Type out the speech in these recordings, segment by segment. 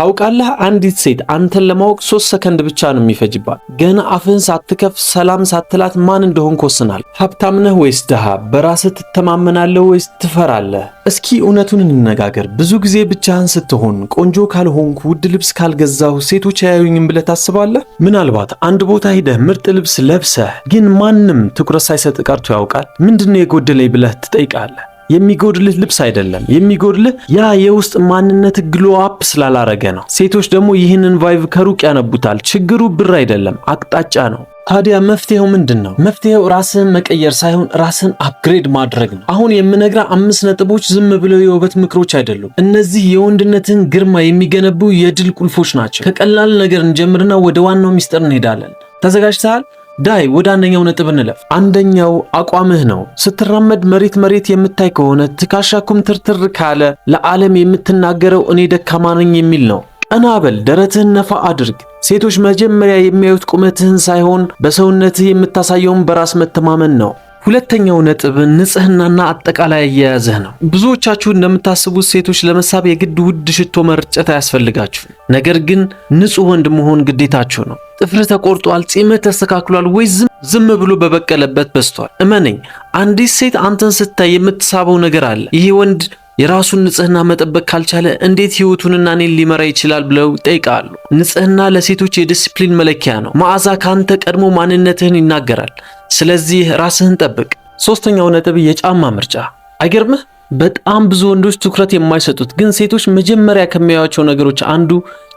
ታውቃለህ፣ አንዲት ሴት አንተን ለማወቅ 3 ሰከንድ ብቻ ነው የሚፈጅባት። ገና አፍህን ሳትከፍት፣ ሰላም ሳትላት ማን እንደሆንክ ወስናል። ሀብታም ነህ ወይስ ድሃ? በራስህ ትተማመናለህ ወይስ ትፈራለህ? እስኪ እውነቱን እንነጋገር። ብዙ ጊዜ ብቻህን ስትሆን ቆንጆ ካልሆንኩ፣ ውድ ልብስ ካልገዛሁ ሴቶች አያዩኝም ብለህ ታስባለህ? ምናልባት አንድ ቦታ ሂደህ ምርጥ ልብስ ለብሰህ ግን ማንም ትኩረት ሳይሰጥ ቀርቶ ያውቃል? ምንድነው የጎደለኝ ብለህ ትጠይቃለህ። የሚጎድልህ ልብስ አይደለም፣ የሚጎድልህ ያ የውስጥ ማንነት glow up ስላላረገ ነው። ሴቶች ደግሞ ይህንን vibe ከሩቅ ያነቡታል። ችግሩ ብር አይደለም፣ አቅጣጫ ነው። ታዲያ መፍትሄው ምንድን ነው? መፍትሄው ራስህን መቀየር ሳይሆን ራስህን upgrade ማድረግ ነው። አሁን የምነግርህ አምስት ነጥቦች ዝም ብለው የውበት ምክሮች አይደሉም። እነዚህ የወንድነትን ግርማ የሚገነቡ የድል ቁልፎች ናቸው። ከቀላል ነገር እንጀምርና ወደ ዋናው ሚስጥር እንሄዳለን። ተዘጋጅተሃል? ዳይ፣ ወደ አንደኛው ነጥብ እንለፍ። አንደኛው አቋምህ ነው። ስትራመድ መሬት መሬት የምታይ ከሆነ፣ ትከሻህ ኩምትርትር ካለ፣ ለዓለም የምትናገረው እኔ ደካማ ነኝ የሚል ነው። ቀና በል፣ ደረትህን ነፋ አድርግ። ሴቶች መጀመሪያ የሚያዩት ቁመትህን ሳይሆን በሰውነትህ የምታሳየውን በራስ መተማመን ነው። ሁለተኛው ነጥብ ንጽህናና አጠቃላይ አያያዝህ ነው። ብዙዎቻችሁ እንደምታስቡት ሴቶች ለመሳብ የግድ ውድ ሽቶ መርጨት አያስፈልጋችሁም። ነገር ግን ንጹህ ወንድ መሆን ግዴታችሁ ነው። ጥፍርህ ተቆርጧል፣ ጺምህ ተስተካክሏል ወይ ዝም ብሎ በበቀለበት በስቷል? እመነኝ፣ አንዲት ሴት አንተን ስታይ የምትሳበው ነገር አለ። ይሄ ወንድ የራሱን ንጽህና መጠበቅ ካልቻለ እንዴት ህይወቱንና እኔን ሊመራ ይችላል ብለው ይጠይቃሉ። ንጽህና ለሴቶች የዲሲፕሊን መለኪያ ነው። መዓዛ ካንተ ቀድሞ ማንነትህን ይናገራል። ስለዚህ ራስህን ጠብቅ። ሶስተኛው ነጥብ የጫማ ምርጫ። አይገርምህ? በጣም ብዙ ወንዶች ትኩረት የማይሰጡት ግን ሴቶች መጀመሪያ ከሚያዩቸው ነገሮች አንዱ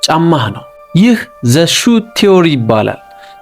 ጫማህ ነው። ይህ the shoe theory ይባላል።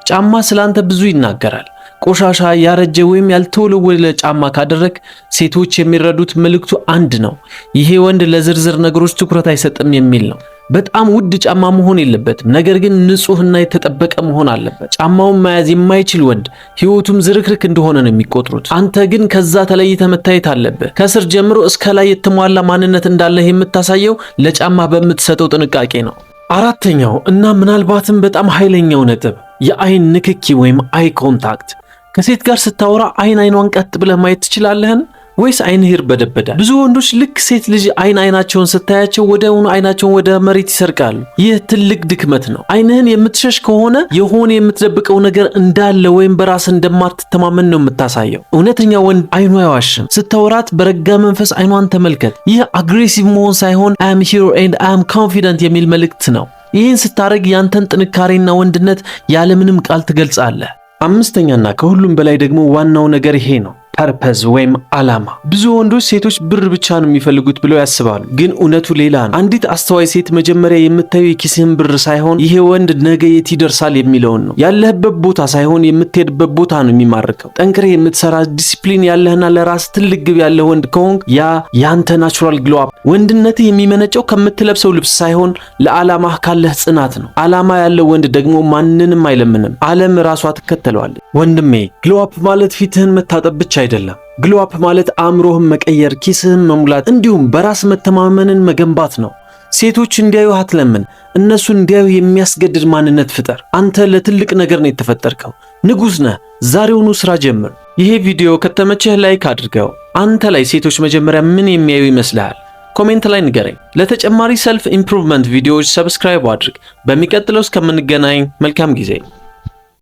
ጫማ ስላንተ ብዙ ይናገራል። ቆሻሻ፣ ያረጀ ወይም ያልተወለወለ ጫማ ካደረግክ ሴቶች የሚረዱት መልእክቱ አንድ ነው። ይሄ ወንድ ለዝርዝር ነገሮች ትኩረት አይሰጥም የሚል ነው። በጣም ውድ ጫማ መሆን የለበትም፣ ነገር ግን ንጹህና የተጠበቀ መሆን አለበት። ጫማውን መያዝ የማይችል ወንድ ህይወቱም ዝርክርክ እንደሆነ ነው የሚቆጥሩት። አንተ ግን ከዛ ተለይተህ መታየት አለብህ። ከስር ጀምሮ እስከ ላይ የተሟላ ማንነት እንዳለህ የምታሳየው ለጫማ በምትሰጠው ጥንቃቄ ነው። አራተኛው እና ምናልባትም በጣም ኃይለኛው ነጥብ የአይን ንክኪ ወይም eye contact። ከሴት ጋር ስታወራ አይን አይኗን ቀጥ ብለህ ማየት ትችላለህን? ወይስ አይንህ ይርበደበዳል? ብዙ ወንዶች ልክ ሴት ልጅ አይን አይናቸውን ስታያቸው ወዲያውኑ አይናቸውን ወደ መሬት ይሰርቃሉ። ይህ ትልቅ ድክመት ነው። አይንህን የምትሸሽ ከሆነ የሆነ የምትደብቀው ነገር እንዳለ ወይም በራስህ እንደማትተማመን ነው የምታሳየው። እውነተኛ ወንድ አይኑ አይዋሽም። ስታወራት በረጋ መንፈስ አይኗን ተመልከት። ይህ aggressive መሆን ሳይሆን "I'm here and I'm confident" የሚል መልእክት ነው። ይህን ስታደርግ ያንተን ጥንካሬና ወንድነት ያለምንም ቃል ትገልጻለህ። አምስተኛና ከሁሉም በላይ ደግሞ ዋናው ነገር ይሄ ነው። Purpose ወይም ዓላማ። ብዙ ወንዶች ሴቶች ብር ብቻ ነው የሚፈልጉት ብለው ያስባሉ፣ ግን እውነቱ ሌላ ነው። አንዲት አስተዋይ ሴት መጀመሪያ የምታየው የኪስህን ብር ሳይሆን ይሄ ወንድ ነገ የት ይደርሳል የሚለውን ነው። ያለህበት ቦታ ሳይሆን የምትሄድበት ቦታ ነው የሚማርከው። ጠንክረህ የምትሰራ፣ ዲሲፕሊን ያለህና ለራስህ ትልቅ ግብ ያለህ ወንድ ከሆንክ ያ ያንተ natural glow up። ወንድነትህ የሚመነጨው ከምትለብሰው ልብስ ሳይሆን ለዓላማህ ካለህ ጽናት ነው። ዓላማ ያለው ወንድ ደግሞ ማንንም አይለምንም፣ ዓለም ራሷ ትከተለዋለች። ወንድሜ፣ glow up ማለት ፊትህን መታጠብ ብቻ አይደለም። Glow up ማለት አእምሮህን መቀየር፣ ኪስህን መሙላት፣ እንዲሁም በራስ መተማመንን መገንባት ነው። ሴቶች እንዲያዩህ አትለምን፣ እነሱ እንዲያዩህ የሚያስገድድ ማንነት ፍጠር። አንተ ለትልቅ ነገር ነው የተፈጠርከው። ንጉሥ ነህ። ዛሬውኑ ስራ ጀምር። ይሄ ቪዲዮ ከተመቸህ like አድርገው። አንተ ላይ ሴቶች መጀመሪያ ምን የሚያዩ ይመስልሃል? Comment ላይ ንገረኝ። ለተጨማሪ self improvement ቪዲዮዎች subscribe አድርግ። በሚቀጥለው እስከምንገናኝ መልካም ጊዜ።